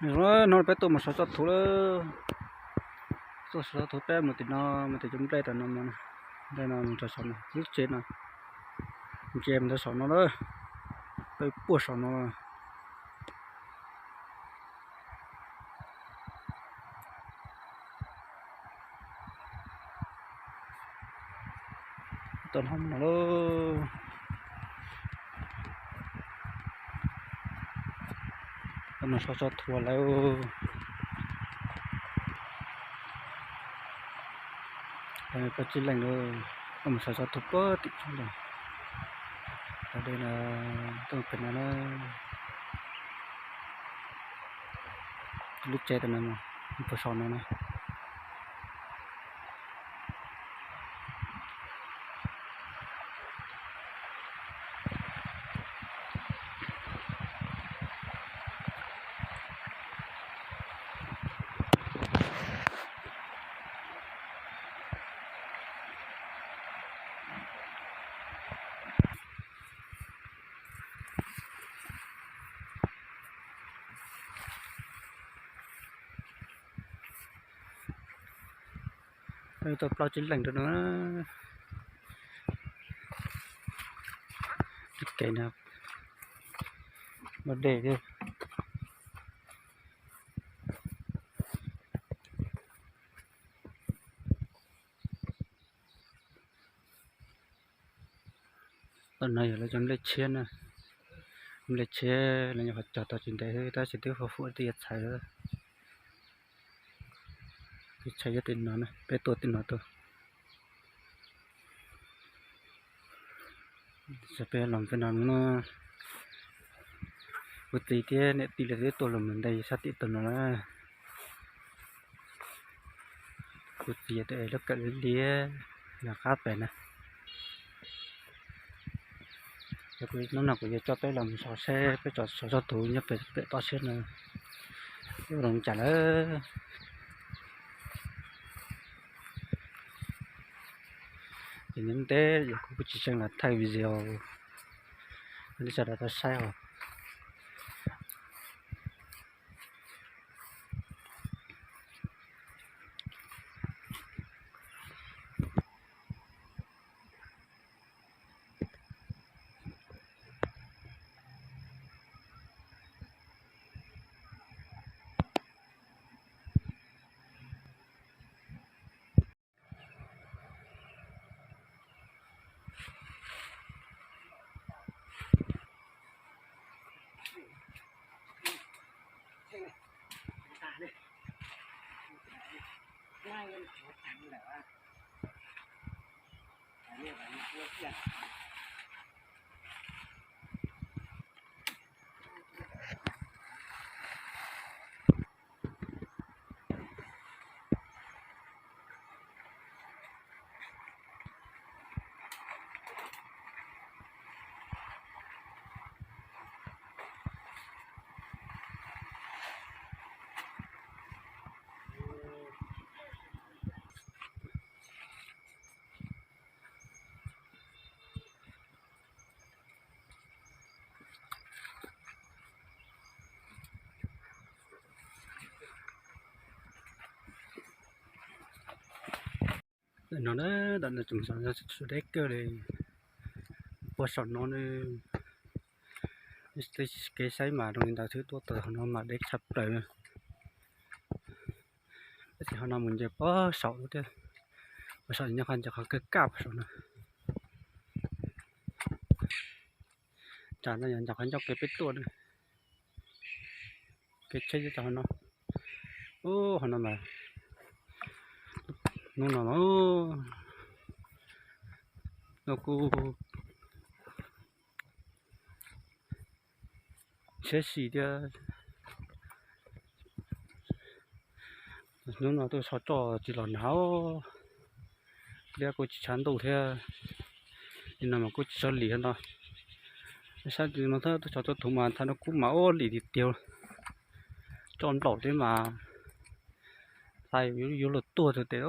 No peb tuaj mus saum tsob thuv lawm. Tuaj saum tsob thuv peb mus tim no, mus tim cov nplej tam no, nplej no mus rau saum no, lub tsev no, nce mus rau saum no lawm, peb puag saum no. Tau no lauj. Tau no saum tsob thuv lawm. Peb tsis leej lawm, tau mus saum tsob thuv puag tim tsob ntawd. Tau de no, tau pem no na. Lub tsev tam no, puag saum no na. Tau plaub tsib leeg rau no. Kev no, no dej thiab. Tam no yog lawv cov nplej tshiab na, nplej tshiab lawv nyuam qhuav cog tau tsis ntev tab sis twb huv huam twb yuav txhais lawm. Twb txhais yuav tim no na, peb tuaj tim no tuaj. Peb los peb no no, kuv txiv thiab niam tij lawv twb tuaj los mus nte sab tim tau no na. Kuv txiv lub kawm liab liab nyob qab pem na. Hnub no kuv yuav coj peb los mus saum seb peb saum tsob thuv nyob pem pem toj siab no ua zoo cas lawm. Ces nyob ntev yog kuv kuj tsis xyeej los thaij video li sawv daws tau saib os. No na, ntawm no tseem yog deb kawg li, puag saum no ne. Kev saib mas zoo li ntawd xwb, tuaj txog no mas deb tshaj plaws. Tab sis ho no mus nce puag saum thiab, puag saum nyob qhov ncauj qhov kawg kaj puag saum no. Tsam no yog ncauj qhov ncauj kev peb tuaj na, kev tsheb nyob rau hauv no. Ub, hauv no mas, hnub no mas, no kuj siab si thiab. Hnub no tuaj so roj tsis los hnav, liab kuj tsis tshav ntuj thiab. Li no mas kuj tsis tshua lim no. Saib no tuaj so roj thuv mas thaum no kuj mas ua lim tiag tiag, roj nplaum thiab mas hlais yuav luag tuag rau tes.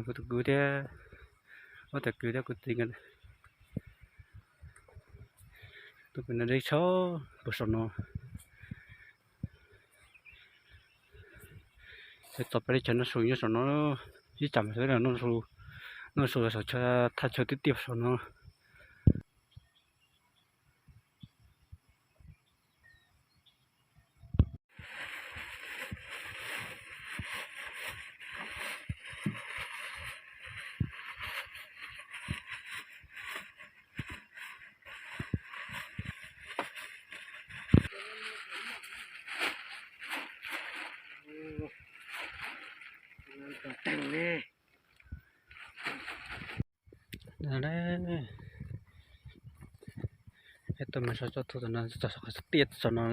Kuv tus kwv thiab, ob tug kwv thiab kuv txiv nkawd Kuv no deb tshaj puag saum no. Txog peb teb chaws noj su nyob saum no, ib tsam mas noj su los saum thaj chaw tiaj tiaj saum no. Peb tuaj mus saib tsob thuv tom no, txog qhov tiaj txog no,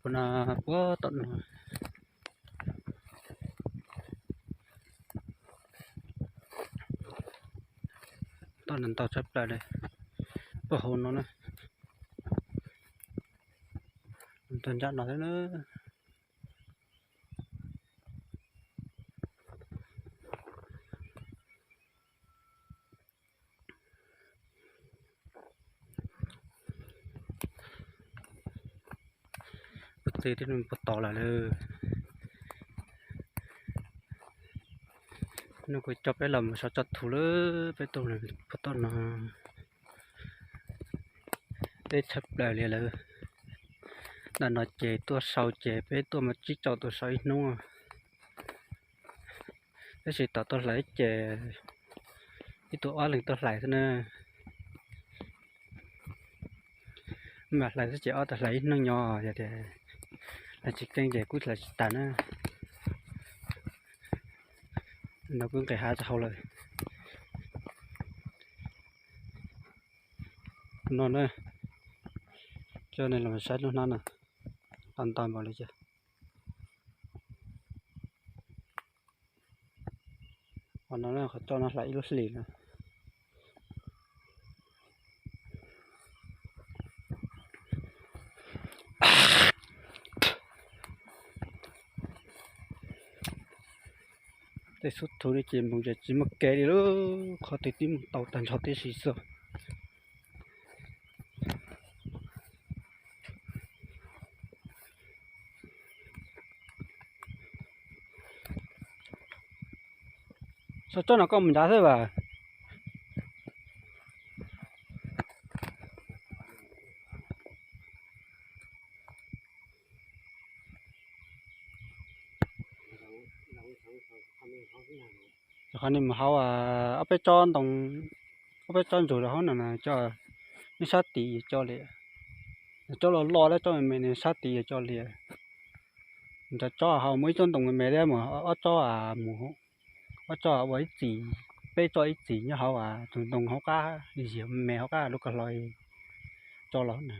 puag no puag tom no. Toj no ntau tshaj plaws li, puag hauv no na, toj ncaj no thiab na. Kuv tij tib neeg puag tod lawm lauj. Nws kuj coj peb los mus saib tsob thuv lawm, peb tuaj puag tom no. Deb tshaj plaws li lawm. Ntawm no ces tuaj sau ces peb tuaj mus tsib caug tus sau ib hnub. Tab sis tom tuaj hlais ces ib tug ob leeg tuaj hlais xwb na. Mas hlais xwb ces ob tug hlais ib hnub nyob, yog tias hlais tsis keej ces kuj hlais tsis tas na. No kuj nqis hav rau hauv lawm. No na, coj nej los saib lub hnab no, tau ntau npaum li cas. Qhov no qhov coj no hlais ib lub hlis no. Tej xub thuv no ces npoo ces tsis muaj kev li lauj, qhov twg twb mus tau tag nrho tib si xwb. Sau tsob no koj mus nrad xwb vas. Qhov no mus hauv ob peb tsob ntoo, ob peb tsob ntsuag rau hauv no na, coj nws sab tid yuav coj li. Tsob loj loj thiab tsob me me nws sab tid yuav coj li. Nrog tsob hauv mus ib tsob ntoo me me thiab mus ob tsob, mus ob tsob ua ib txis, peb tsob ib txis nyob hauv tus ntoo hauv qab, ziag me hauv qab lub ko hlo tso los na.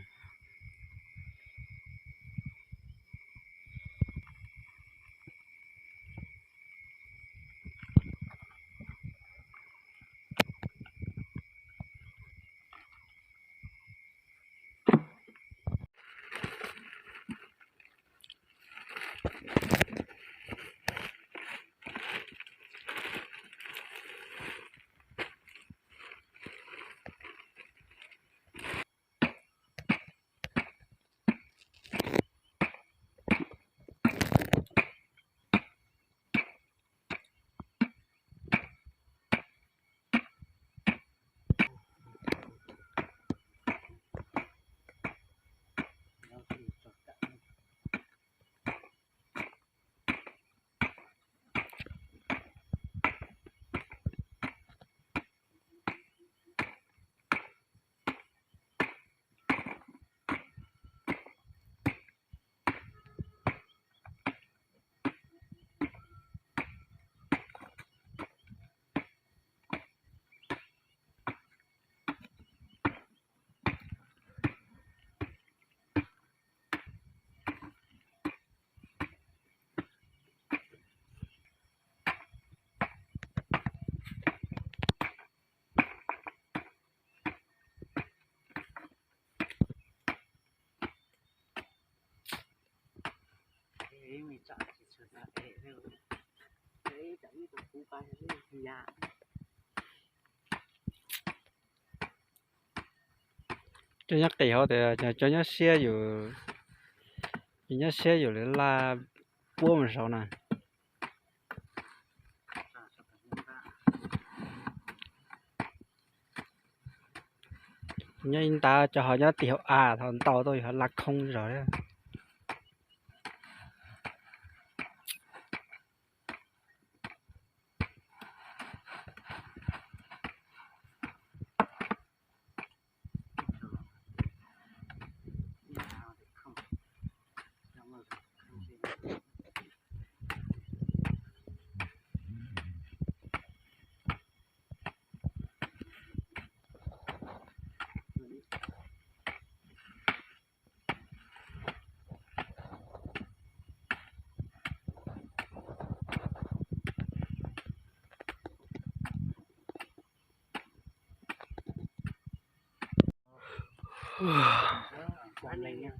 Cov nyob qis hauv tias cov nyob siab yus, cov nyob siab yus lawv laj puab mus saud na. Nyob ib nta cov ho nyob tim hauv av thaum ntau tuaj yus ho laj khoob zog thiab. Cov neeg nyob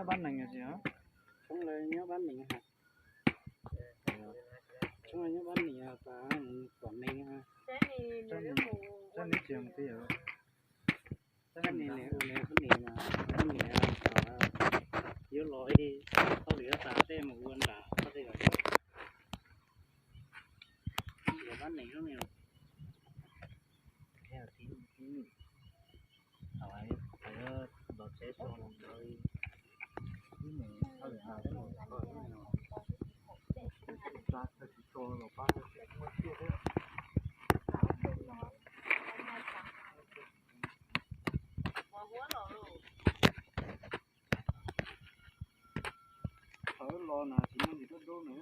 Pab Nees os? Cov neeg nyob Pab Nees os? Cov nyob Pab Nees, Pab Nees, Pab Nees tsis yog twj ywm. Pab Nees, Pab Nees mas, Pab Nees yuav los ib hauj lwm tas tej mus ua nram qhov tej los. Pab Nees lub ne. Thaum wb los na tsis muaj ntsis dub dub na.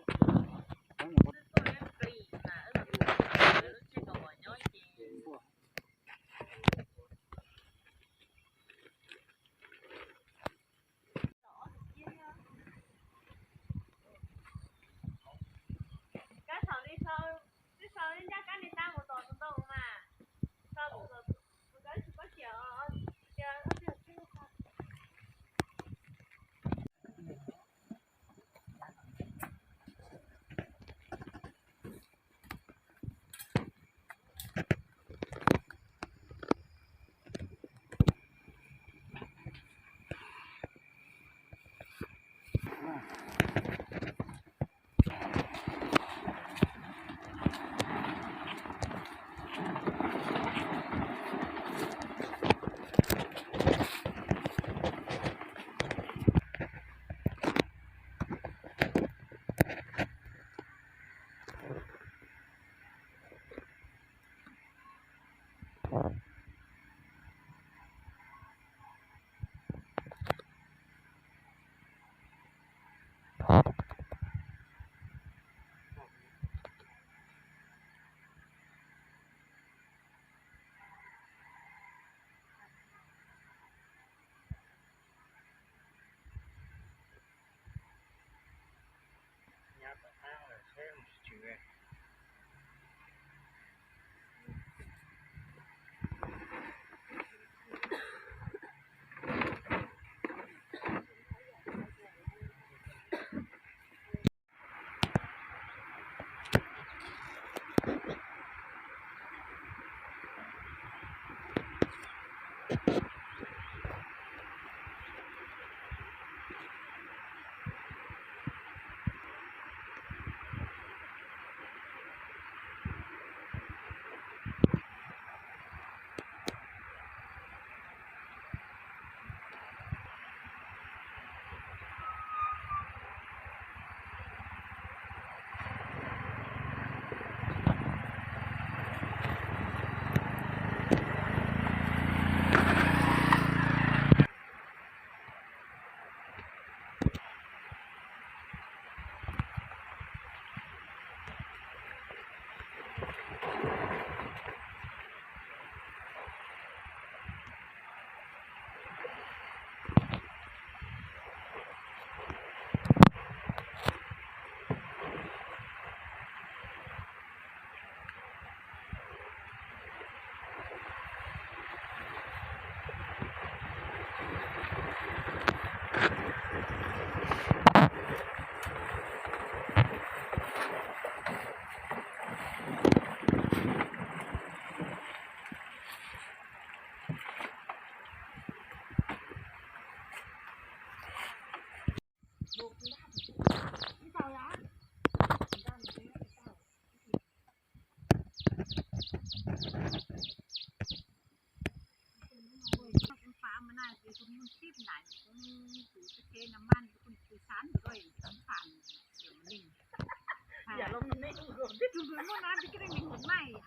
Muaj nab tis kej dej me nyuam maij.